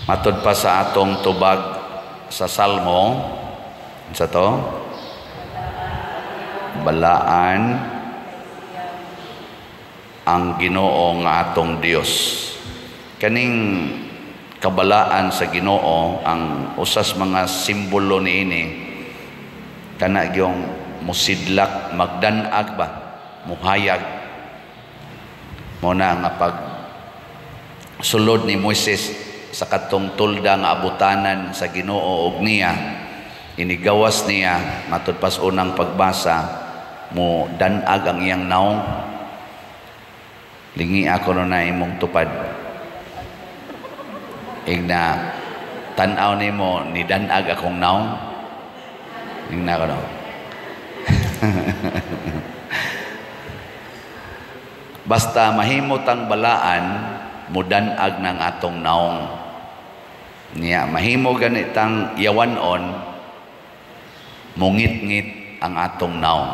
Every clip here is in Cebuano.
Matod pa sa atong tubag sa Salmo, sa to balaan ang Ginoo nga atong Dios. Kaning kabalaan sa Ginoo ang usas mga simbolo niini, kana gyung musidlak, magdanag ba, muhayag. Mo na nga pag sulod ni Moises sa katong tolda nga abutanan sa Ginoo og niya inigawas niya, matud pas unang pagbasa, mo danag ang iyang naong. Lingi ako no na imong tupad. Igna tan-aw nimo, ni danag akong naong. Igna ko no. Basta mahimot ang balaan, mudanag ng atong naong. Niya mahimo ganitang yawanon, mungit-ngit ang atong naong.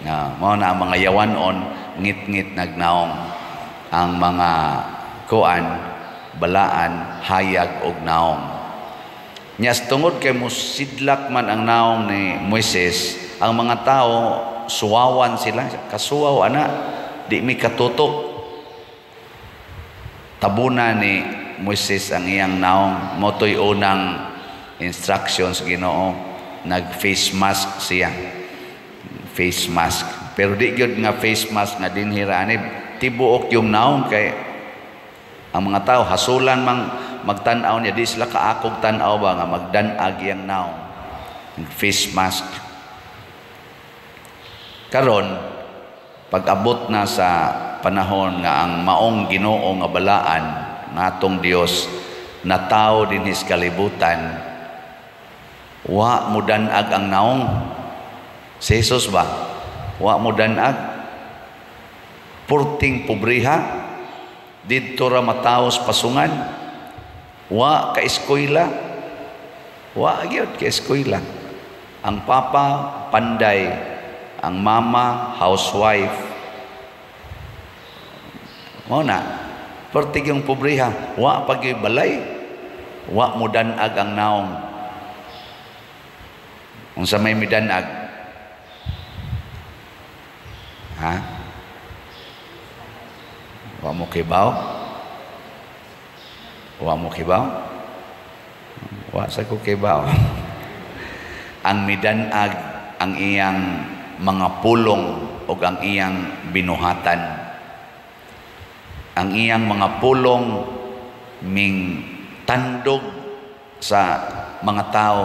Na mao na ang mga yawanon, ngit-ngit nagnaong. Ang mga kuan balaan, hayag og naong. Nya tungod kay musidlak man ang naong ni Moises, ang mga tao suwawan sila, kasuwaw ana, di mi katutok. Tabuna ni Moises ang iyang naong. Motoy unang instructions Ginoo, nag face mask siya. Face mask. Pero di gyud nga face mask nga dinhi ra ani, tibuok yung naong kay ang mga tao hasulan mang magtan-aw niya, di sila kaakog tan-aw ba nga magdan-ag iyang naong. Face mask. Karon pag-abot na sa panahon nga ang maong Ginoo nga balaan natong Dios natawo dinhi sa kalibutan, wa mudanag ang naong. Si Jesus ba wa mudanag? Purting pobriha, didto ra mataos pasungan, wa ka eskwela, wa gyud ka eskwela. Ang papa panday, ang mama housewife. Mao na, pertig yung pobriha, wa pag balay, wa mudanag ang naong. Unsa may midanag? Ha? Wa mo kibaw? Wa mo kibaw? Wa sa ko kibaw. Ang midanag ang iyang mga pulong o ang iyang binuhatan. Ang iyang mga pulong ming tandog sa mga tao.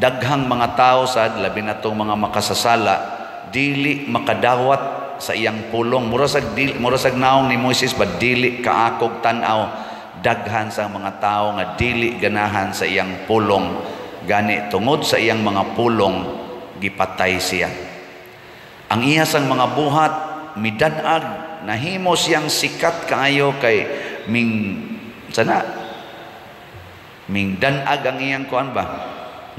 Daghang mga tao sad, labi na tong mga makasasala, dili makadawat sa iyang pulong. Mura sag naong ni Moises ba, dili kaakog tan-aw. Daghan sa mga tao nga dili ganahan sa iyang pulong. Gani tungod sa iyang mga pulong, gipatay siya. Ang iya sang mga buhat midanag, nahimo siyang sikat kaayo kay ming sana ming danag ang iyang kuan ba,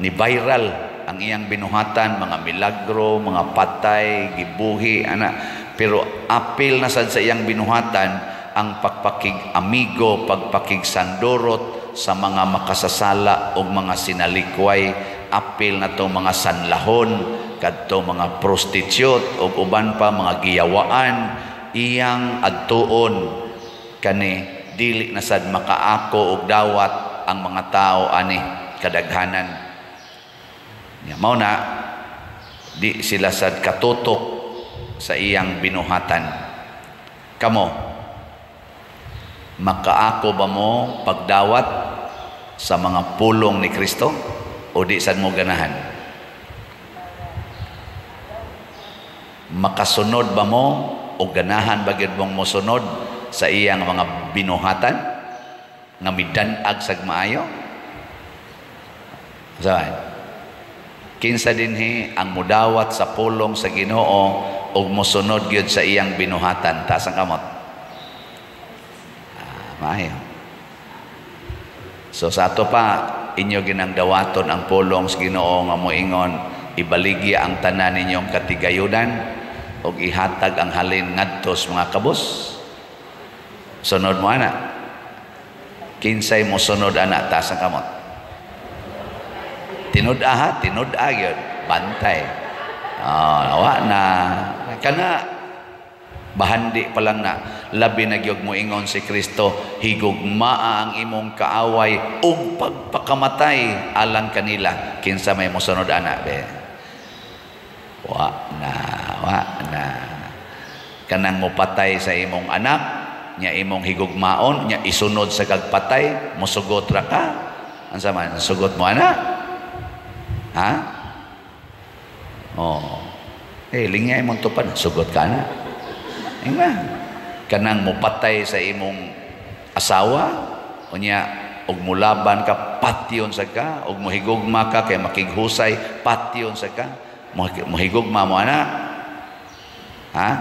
ni viral ang iyang binuhatan, mga milagro, mga patay, gibuhi ana. Pero apil na sad sa iyang binuhatan ang pagpakig amigo, pagpakig sandurot sa mga makasasala o mga sinalikway, apil na to mga sanlahon, kadto mga prostitute o uban pa mga giyawaan, iyang adtuon kani dili na sad makaako og dawat ang mga tao ani kadaghanan. Ya, mao na di sila sad katutok sa iyang binuhatan. Kamo, makaako ba mo pagdawat sa mga pulong ni Kristo o di sad mo ganahan? Makasunod ba mo o ganahan ba gyud mong mosunod sa iyang mga binuhatan nga midan-ag sag maayo? Saan? Kinsa dinhi ang mudawat sa pulong sa Ginoo ug mosunod gyud sa iyang binuhatan? Taas ang kamot. Maayo. So sa ato pa, inyo ginang dawaton ang pulong sa Ginoo nga moingon, ibaligya ang tanan ninyong katigayunan ug ihatag ang halin ngadto sa mga kabus. Sunod mo ana. Kinsay mosunod ana, taas ang kamot? Tinud-a ha, tinud-a gyud, bantay. Oh, wa na kana bahandi pa lang na labi na gyud moingon si Kristo, higugmaa ang imong kaaway ug pagpakamatay alang kanila. Kinsa may mosunod ana be? Wa na, wa na. Kanang mopatay sa imong anak nya imong higugmaon nya isunod sa kagpatay, mosugot ra ka? Unsa man sugot mo ana? Ha? Oh. Eh, lingay mong tupad, sugot ka na. Ingna. Kanang mopatay sa imong asawa, unya og mulaban ka, patyon sa ka, og mohigugma ka kay makighusay, patyon sa ka. Mohigugma mo ana? Ha?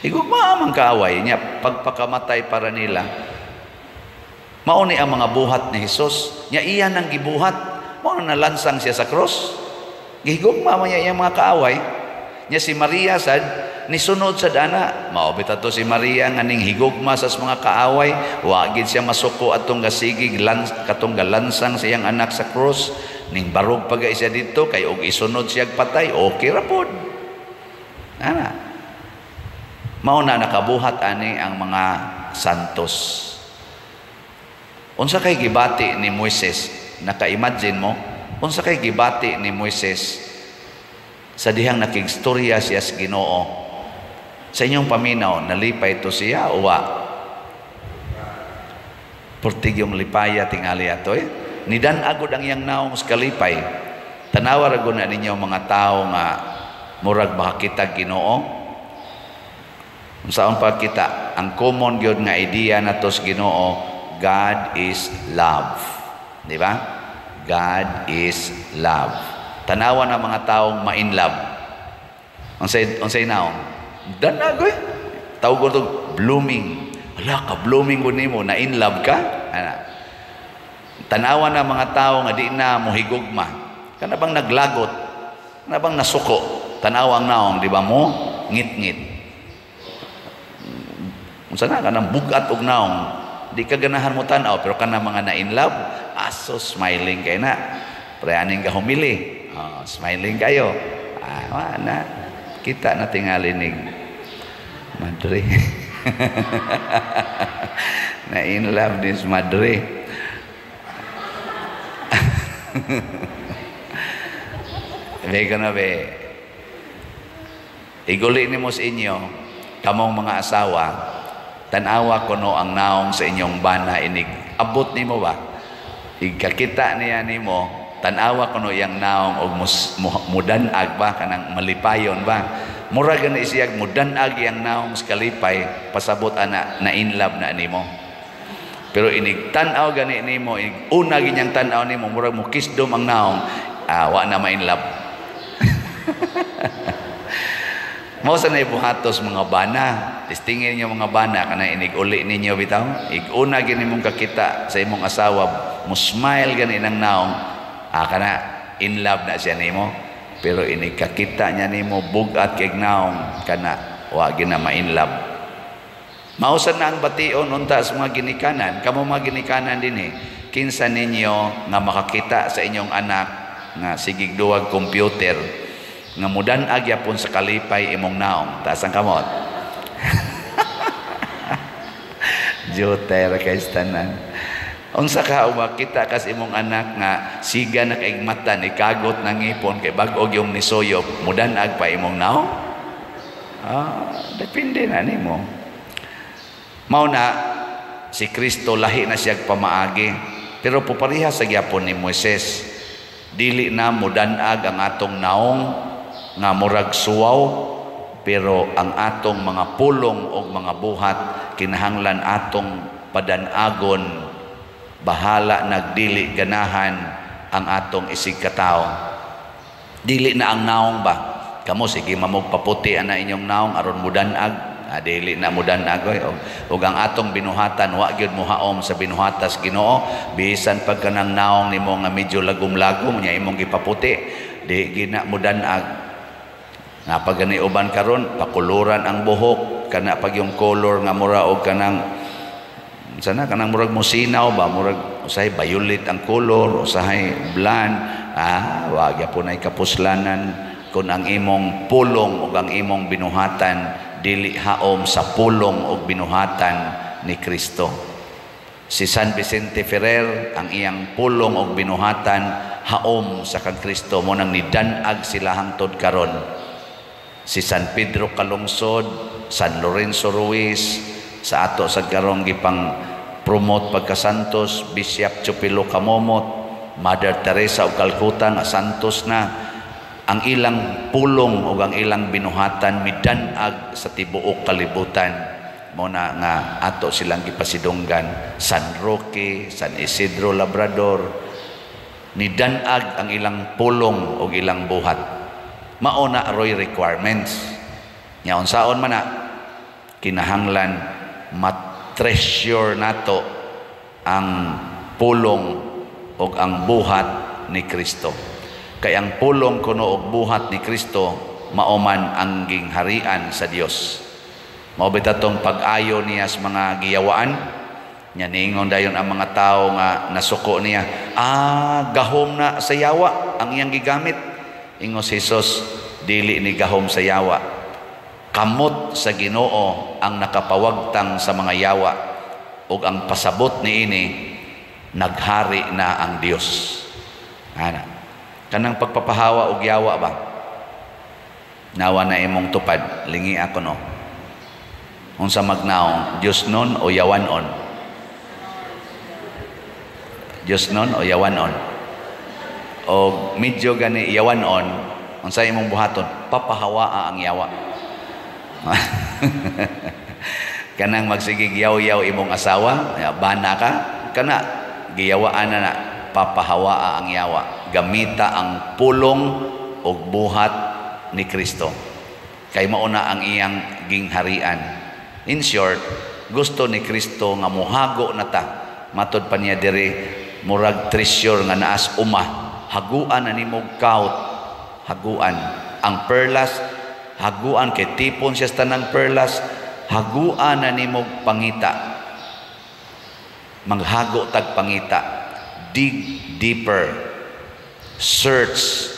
Higugma man kaaway niya, pagpakamatay para nila. Mao ni ang mga buhat ni Hesus, nya iya nang gibuhat, mao na nalansang siya sa cross. Gihigugma man niya iyang mga kaaway. Nya si Maria sad nisunod sa dana. Mao bitaw to si Maria nga ning higugma sa mga kaaway, wa gid siya masuko atong gasigig katong galansang sa iyang anak sa cross. Ning barog pa siya didto kay og isunod siya patay, okay ra pod. Ana. Mao na nakabuhat ani ang mga santos. Unsa kay gibati ni Moises? Naka-imagine mo? Unsa kay gibati ni Moises sa dihang nakigstorya siya sa Ginoo? Sa inyong paminaw, nalipay to siya o wa? Purtig yung lipaya tingali ato eh. Nidan agod ang iyang naong sa kalipay. Tanawa ra gud na ninyo mga tao nga murag makakita Ginoo. Unsaon pa kita? Ang common gyud nga idea nato sa Ginoo, God is love. Di ba? God is love. Tanawa na mga taong ma-in love. Unsay naong? Danagoy. Tawag ko to blooming. Ala ka blooming ko nimo, na in love ka? Ana. Tanawa na mga tao nga di na mohigugma. Kana bang naglagot? Kana bang nasuko? Tanawa ang naong, di ba mo? Ngit-ngit. Unsa na kanang bugat og naong? Di ka ganahan mo tan-aw, pero kana mga na in love, aso smiling kay na. Pre aning ka humili. Oh, smiling kayo. Ah, na. Kita na tingali ning madre. Na in love this madre. Be na be. Iguli nimo sa inyo kamong mga asawa, tan-awa kuno ang naong sa inyong bana inig abot nimo ba? Igkakita niya nimo, tan-awa kuno iyang naong og mudan-ag ba kanang malipayon ba? Mura gani siyag mudan-ag iyang naong sa kalipay, pasabot ana na in love na nimo. Pero inig tan-aw gani nimo, inig una ginyang tan-aw nimo, murag mo kisdom ang naong, wa na ma in love. Mao sa naibuhatos mga bana, testingin niyo mga bana kana inig uli ninyo bitaw. Iguna gini mong kakita sa imong asawa, mo smile gani nang naong, kana in love na siya nimo. Pero inig kakita niya nimo bugat kay naong, kana wa gina ma in love. Mao sa na ang bation unta sa mga ginikanan, kamo mga ginikanan dinhi, kinsa ninyo nga makakita sa inyong anak nga sigig duwag computer nga mudan-ag yapon sa kalipay imong naong, taas ang kamot. Jutay ra kay tanan. Unsa ka makita kas imong anak nga siga na kaigmatan, ikagot ng ngipon kay bag-og yung nisuyop, mudan-ag pa imong naong? Depende na nimo. Mao na si Kristo lahi na siyag pamaagi, pero pupareha sa gyapon ni Moises. Dili na mudan-ag ang atong naong nga murag suwaw, pero ang atong mga pulong o mga buhat kinahanglan atong padan-agon, bahala nagdili ganahan ang atong isig katao. Dili na ang naong ba? Kamo sige mamog paputi ana inyong naong aron mudan-ag. Dili na mudan-ag oy. Og ang atong binuhatan wa gyud mohaom sa binuhatas Ginoo, bisan pag kanang naong nimo nga medyo lagom-lagom nya imong gipaputi, di gina mudan-ag. Nga pag gani uban karon pakuluran ang buhok, kana pag yung color nga mura og kanang Unsa na kanang murag mosinaw ba, murag usahay violet ang color, usahay bland. Ah, wa gyapon ay kapuslanan kung ang imong pulong ug ang imong binuhatan dili haom sa pulong ug binuhatan ni Kristo. Si San Vicente Ferrer, ang iyang pulong ug binuhatan haom sa kang Kristo, mo nang nidanag sila hangtod karon. Si San Pedro Calungsod, San Lorenzo Ruiz, sa ato sa karong gipang promote pagkasantos, Bishop Chupilo Camomot, Mother Teresa of Calcutta nga santos na, ang ilang pulong o ang ilang binuhatan midanag sa tibuok kalibutan. Mo na nga ato silang gipasidunggan. San Roque, San Isidro Labrador, nidanag ang ilang pulong o ilang buhat. Mao na roy requirements nya. Unsaon man na kinahanglan ma-treasure nato ang pulong o ang buhat ni Kristo, kay ang pulong kuno og buhat ni Kristo mao man ang gingharian sa Dios. Mao bitaw tong pag-ayo niya sa mga giyawaan nya. Niingon dayon ang mga tao nga nasuko niya, "Ah, gahom na sa yawa ang iyang gigamit." Ingon si Jesus, "Dili ni gahom sa yawa. Kamot sa Ginoo ang nakapawagtang sa mga yawa, ug ang pasabot niini, naghari na ang Dios." Ana kanang pagpapahawa og yawa ba, nawa na imong tupad, lingi ako, no? Unsa magnaong, Dios nun o yawanon? Dios nun o yawanon? O medyo gani yawanon, unsa imong buhaton? Papahawaa ang yawa. Kanang magsigig yaw-yaw imong asawa, bana ka, kana giyawaan na na, papahawaa ang yawa. Gamita ang pulong ug buhat ni Kristo kay mao na ang iyang gingharian. In short, gusto ni Kristo nga muhago na ta. Matod pa niya diri, murag treasure nga naas uma, haguan na nimo kaut, haguan ang perlas, haguan kay tipon siya sa tanang perlas. Haguan na nimo pangita, maghago tag pangita, dig deeper, search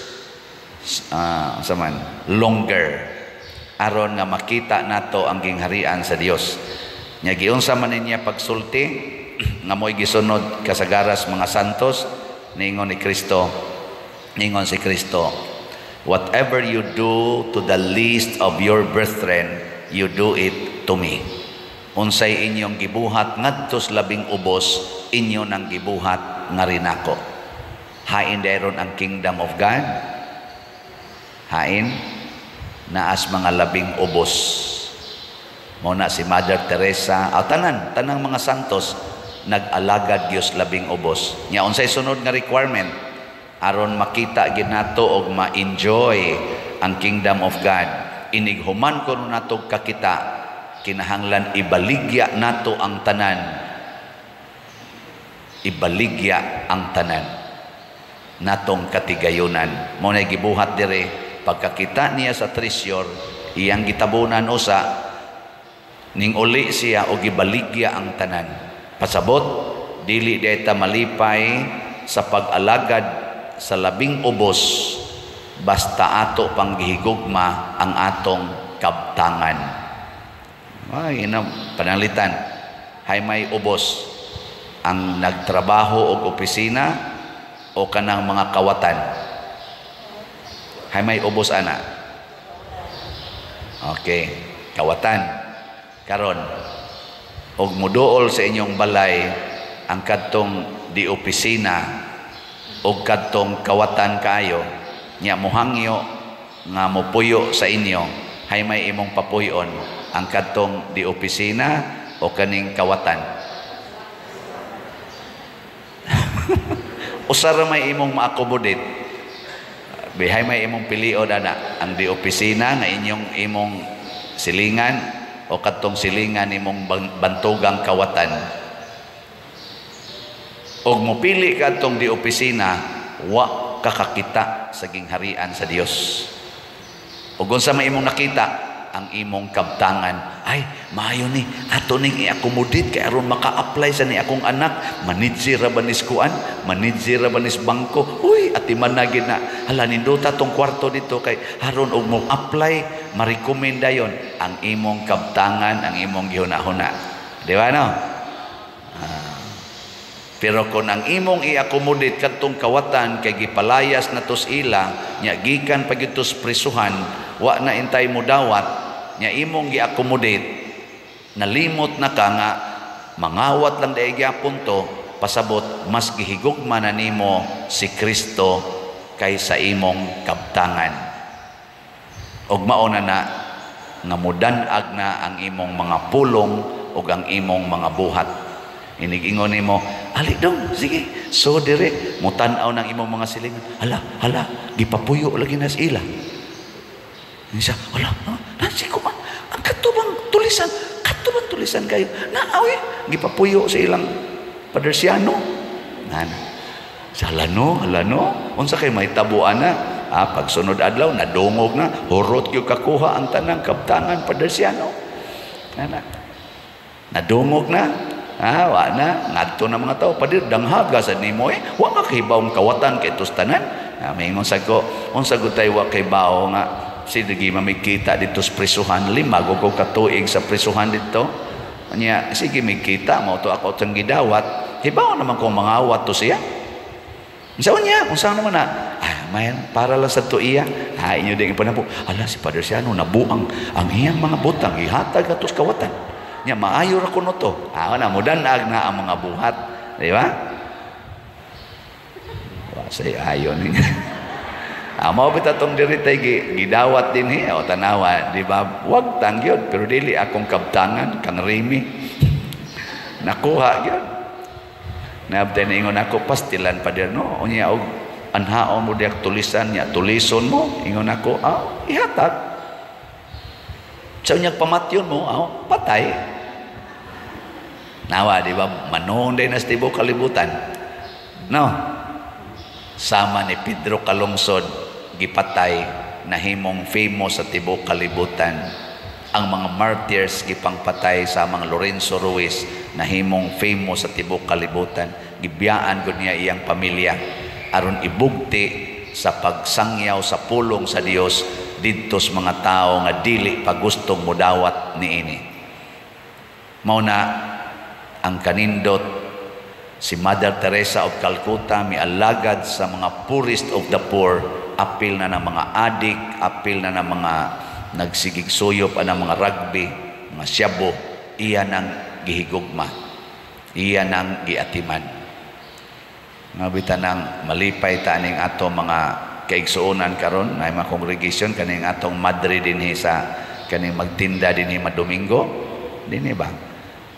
sa man longer, aron nga makita nato ang gingharian sa Dios. Nya giunsa man niya pagsulti nga mo'y gisunod kasagaras mga santos. Ningon ni Kristo, ningon si Kristo, "Whatever you do to the least of your brethren, you do it to me." Unsay inyong gibuhat ngadto sa labing ubos, inyo nang gibuhat nga rinako. Hain dayron ang kingdom of God? Hain naas mga labing ubos. Mo na si Mother Teresa, aw tanan, tanang mga santos nag-alagad Dios labing ubos. Nya unsay sunod nga requirement aron makita gid nato og ma-enjoy ang kingdom of God? Inig human kuno nato kakita, kinahanglan ibaligya nato ang tanan. Ibaligya ang tanan natong katigayunan. Mo na gibuhat dire, pagkakita niya sa treasure, iyang gitabunan usa, ning uli siya og gibaligya ang tanan. Pasabot, dili dayta malipay sa pag-alagad sa labing ubos basta ato pang gihigugma ang atong kabtangan. Ay, ina pananglitan, hay may ubos, ang nagtrabaho og opisina o kanang mga kawatan? Hay may ubos ana? Okay, kawatan. Karon, og muduol sa inyong balay ang kadtong di opisina og kadtong kawatan kaayo, nya mohangyo nga mopuyo sa inyo, hay may imong papuyon, ang kadtong di opisina o kaning kawatan? Usa ra may imong ma-accommodate. Bihay may imong pilion ana, ang di opisina nga inyong imong silingan o kadtong silingan imong bantugang kawatan? Og mopili kadtong di opisina, wa kakakita sa gingharian sa Dios. Ug unsa may imong nakita? Ang imong kabtangan. Ay, maayo ni ato ning i-accommodate kay aron maka-apply sa ni akong anak, manager ra ba nis kuan, manager ra ba nis bangko. Uy, atiman na gid na. Hala, nindota tong kwarto dito kay aron og mo apply, ma-recommend dayon ang imong kabtangan, ang imong gihuna-huna. Di ba no? Pero kung ang imong i-accommodate kadtong kawatan kay gipalayas na tos ila nya, gikan pa gyud tos prisuhan, wa na intay mo dawat nya, imong gi-accommodate, nalimot na ka nga mangawat lang dai gyapon to. Pasabot, mas gihigugma na nimo si Kristo kaysa imong kabtangan, ug mao na na nga mudan-ag na ang imong mga pulong ug ang imong mga buhat. Inig-ingon nimo, "Ali dong, sige." So dire mutan-aw ng imong mga silingan, "Hala, hala, gipapuyo lagi na sa ila." Siya, "Hala, nasi ko man, ang katubang tulisan, katubang tulisan kayo. Naawi, gipapuyo sa ilang padersiano." Nana. Sa hala no, hala no, unsa kay may tabuan na? Ah, pagsunod adlaw, nadungog na, hurot gyud kakuha ang tanang kabtangan padersiano. Nana. Nadungog na. Ah, wa na, ngadto na mga tao, "Pader, danghaga sa nimo eh. Wa ka kahibawong kawatan kay tos tanan." Ah, maingon sa ko, unsa gud tay wa kay bawo nga sige mamigkita dito sa prisuhan, 5 ko katuig sa prisuhan dito. Anya, sige migkita mo to ako tang gidawat, hibaw naman kung mangawat to siya. Unsa niya? Unsa naman na? Ah, may para lang sa tuiya. Ah, inyo din po. Ala, si Padre Siano nabuang ang iyang mga butang ihatag atos kawatan. Nya maayo ra kuno to. Ah, na mudanag na ang mga buhat, di ba? Wa say ayo niya. Ah, mao bitaw tong diri tay gidawat dinhi o tanawa, di ba? Wag tang gyud, pero dili akong kabtangan kang Remy. Nakuha gyud. Naabtay na ingon ako, "Pastilan, pader no." Unya og anhaon mo diak tulisan nya, tulison mo, ingon ako, ah, ihatag. Sa unyag pamatyon mo, ah, patay. Nawa, di ba? Manong din na sa tibuok kalibutan. No? Sama ni Pedro Calungsod, gipatay, nahimong famous sa tibuok kalibutan. Ang mga martyrs gipangpatay sa mga Lorenzo Ruiz, nahimong famous sa tibuok kalibutan. Gibiyaan gud niya iyang pamilya aron ibugti sa pagsangyaw sa pulong sa Dios didto sa mga tao nga dili pa gustong modawat niini. Mao na ang kanindot, si Mother Teresa of Calcutta mialagad sa mga poorest of the poor, apil na ng mga adik, apil na ng mga nagsigig suyop ang mga rugby, mga syabo, iya nang gihigugma, iya nang giatiman. Nga bita nang malipay ta aning ato mga kaigsuonan karon na mga congregation, kaning atong madre dinhi sa kaning magtinda dinhi Madomingo dinhi ba,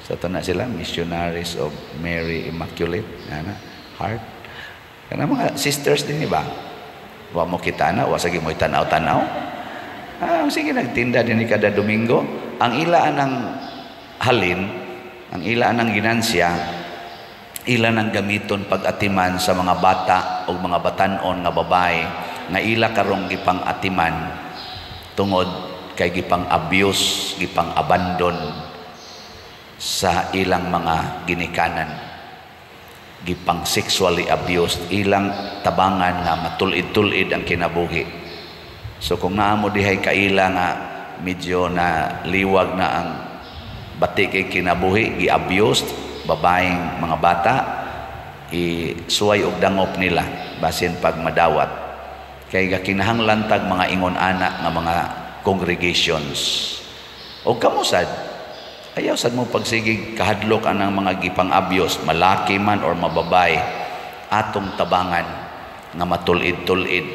sa to na sila Missionaries of Mary Immaculate ana Heart, kana mga sisters dinhi ba? Wa mo kita na, wa sige mo tanaw-tanaw. Ah, sige nagtinda dinhi kada Domingo. Ang ila anang halin, ang ila anang ginansya, ila nang gamiton pag-atiman sa mga bata o mga batanon nga babae nga ila karong gipang atiman tungod kay gipang abuse, gipang abandon sa ilang mga ginikanan, gipang sexually abused. Ilang tabangan nga matulid-tulid ang kinabuhi. So kung naa mo dihay kaila nga medyo na liwag na ang bati kay kinabuhi, gi-abused, babaeng mga bata, isuway og dangop nila basin pag madawat, kay gakinahanglan tag mga ingon ana nga mga congregations. O kamo sad, ayaw sad mo pagsigig kahadlok anang mga gipang abuse, malaki man or mababay, atong tabangan nga matulid-tulid,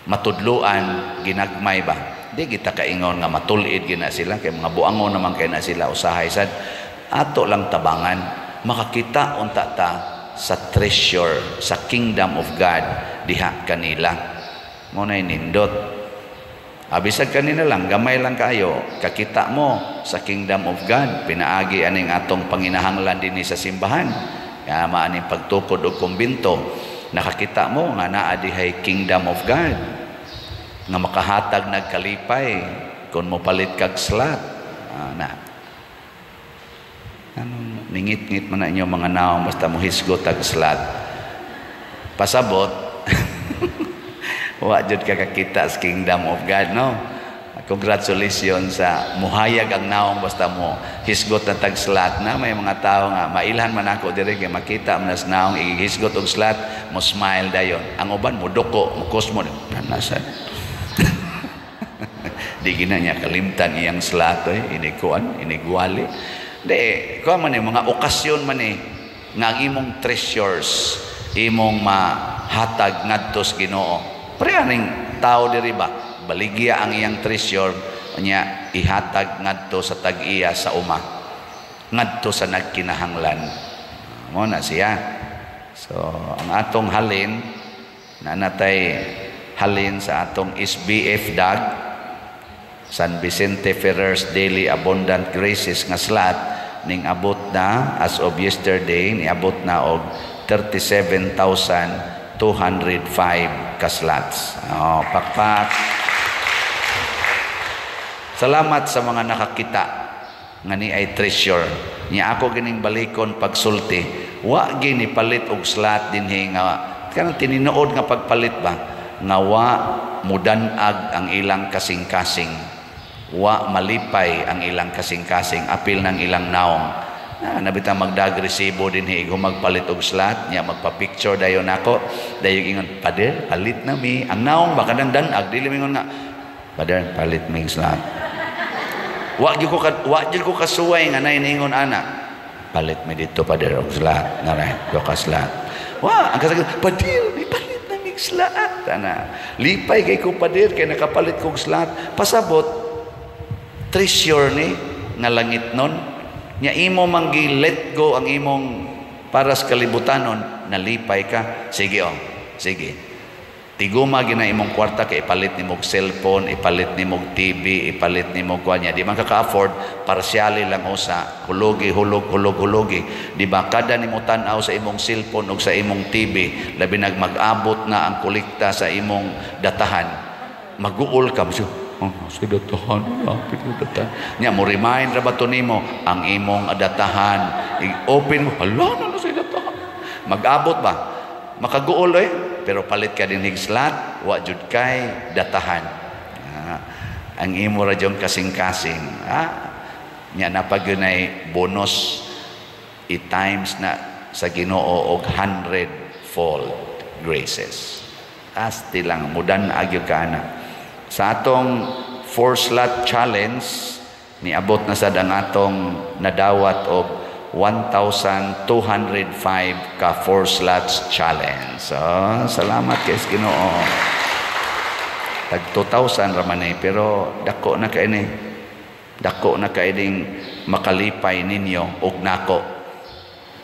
matudluan ginagmay ba. Di kita kaingon nga matulid gina sila kay mga buangon naman kay na sila. Usahay sad ato lang tabangan makakita unta ta sa treasure sa kingdom of God diha kanila. Mo nay nindot. Abisag kanina lang, gamay lang kayo kakita mo sa kingdom of God pinaagi aning atong panginahanglan dinhi sa simbahan, kaya maaning pagtukod og kumbento. Nakakita mo nga naa dihay kingdom of God nga makahatag nagkalipay kung mo palit kag slot. Na. Anong ningit-ngit man na inyo mga naong basta mo hisgot tag slot. Pasabot, wa jud ka kakita sa kingdom of God, no? Congratulations sa muhayag ang naong basta mo hisgot na tag slot na may mga tao nga mailhan man ako diri kay makita man sa naong ihisgot og slot, mo smile dayon. Ang uban mo duko, mo kusmo nasa. Di gina niya kalimtan iyang slot oy, inikuan, inigwali. Di, kuha man eh, mga okasyon man eh, nga ang imong treasures, imong mahatag ngadto sa Ginoo. Pareha ning tao diri ba? Baligya ang iyang treasure nya ihatag ngadto sa tag-iya sa uma, ngadto sa nagkinahanglan. Mo na siya. So, ang atong halin na natay halin sa atong SBF DAG, San Vicente Ferrer's Daily Abundant Graces nga slot, ning abot na as of yesterday, niabot na og 37,205 ka slots. Oh, pakpak. Salamat sa mga nakakita nga ni ay treasure. Nya ako gining balikon pagsulti. Wa gini palit og slot dinhi nga kanang tinuod nga pagpalit ba nga wa mudanag ang ilang kasing-kasing. Wa malipay ang ilang kasing-kasing apil ng ilang naong. Na nabita magdag resibo dinhi igo magpalit og slot nya magpa-picture dayon nako. Dayon ingon, "Pader, palit na mi." Ang naong ba kanang danag dili mingon nga, "Pader, palit mi slot." Wa gyud ko kasuway nga nay ningon ana. "Palit mi dito, pader, og slot." Ngara, do ka slot. Wa, ang kasagot, "Pader, mi palit na mig slot." Ana, lipay kay ko, pader, kay nakapalit kog slot. Pasabot treasure ni nga langit nun. Nya imo man gi let go ang imong para sa kalibutanon, nalipay ka. Sige oh, sige. Tiguma gina imong kwarta kay ipalit nimo og cellphone, ipalit nimo og TV, ipalit nimo og kuan niya. Di man ka ka-afford, partially lang usa, hulugi, hulog, hulog, hulugi. Di ba kada nimo tan-aw sa imong cellphone ug sa imong TV, labi nag mag-abot na ang kolekta sa imong datahan, maguol ka mo, "Oh, sa datahan, lapit ko datahan." Nya mo remind ra ba to nimo ang imong datahan. I-open mo, hala na na sa datahan. Mag-abot ba? Makaguol eh. Pero palit ka din hig slot, wa jud kay datahan. Ah, ang imo ra jud kasing-kasing. Ah, nya napag yun ay bonus i-times na sa Ginoo og 100 fold graces. Asti lang mudan agyo ka na. Sa atong four slot challenge, niabot na sad ang atong nadawat og 1,205 ka four slots challenge. So, salamat kay Ginoo. Tag 2,000 ra man eh, pero dako na kay ni. Dako na kay ning makalipay ninyo og nako.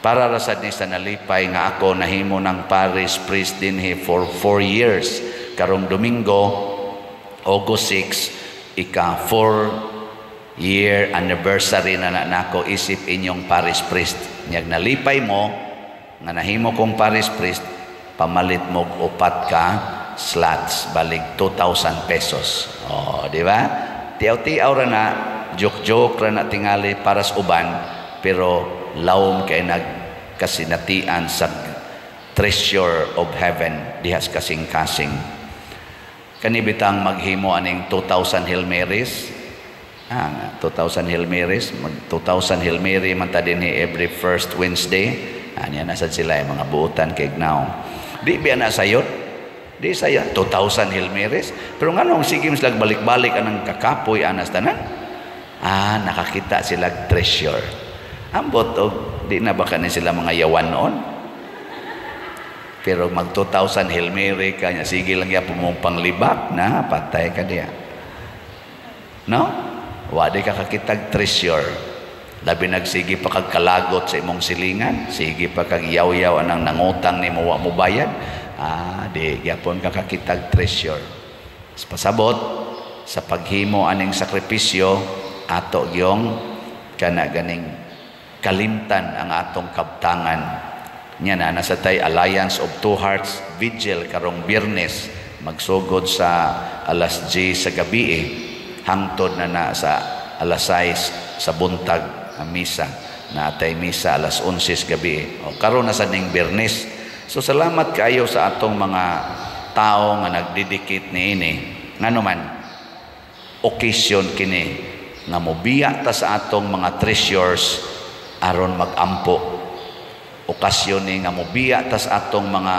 Para ra sad ni sa nalipay nga ako nahimo ng parish priest dinhi for 4 years. Karong Domingo, August 6, ika 4 year anniversary na na nako isip inyong parish priest. Nyag nalipay mo nga nahimo kong parish priest, pamalit mo og upat ka slots, balig 2,000 pesos. Oh, di ba? Tiaw-tiaw ra na, joke-joke ra na tingali para sa uban, pero lawom kay nagkasinatian sa treasure of heaven dihas kasing-kasing. Kani bitang maghimo aning 2,000 Hail Marys. Ah, 2,000 Hail Marys, mag 2,000 Hail Mary man ta dinhi every first Wednesday. Anya na sad sila mga buotan kay gnaw. Di biya na sayot. Di saya 2,000 Hail Marys. Pero nganong sige sila balik-balik anang kakapoy anas tanan? Ah, nakakita sila treasure. Ambot og di na ba kani sila mga yawan noon? Pero mag 2,000 Hail Mary ka nya, sige lang ya mong panglibak na patay ka diya. No? Wa di ka kakitag treasure. Labi nagsige pa kag kalagot sa imong silingan, sige pa kag yaw-yaw anang nangutang nimo wa mo bayad. Ah, di gyapon ka kakitag treasure. Pasabot sa paghimo aning sakripisyo, ato gyong kana ganing kalimtan ang atong kabtangan. Nya na nasa tay Alliance of Two Hearts Vigil karong Biyernes, magsugod sa alas 10 sa gabi eh, hangtod na na sa alas 6 sa buntag ang misa. Naa tay misa alas 11 sa gabi. O karon na sa ning Biyernes. So salamat kaayo sa atong mga tao nga nagdedicate niini. Ngano man, occasion kini nga mobiya ta sa atong mga treasures aron magampo. Okasyon ni nga mobiya ta sa atong mga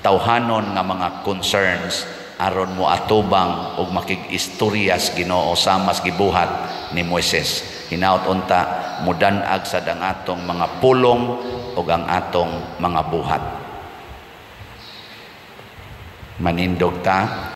tawhanon nga mga concerns aron mo atubang og makig-istorya sa Ginoo sama sa gibuhat ni Moises. Hinaot unta mudan-ag sad ang atong mga pulong ug ang atong mga buhat. Manindog ta.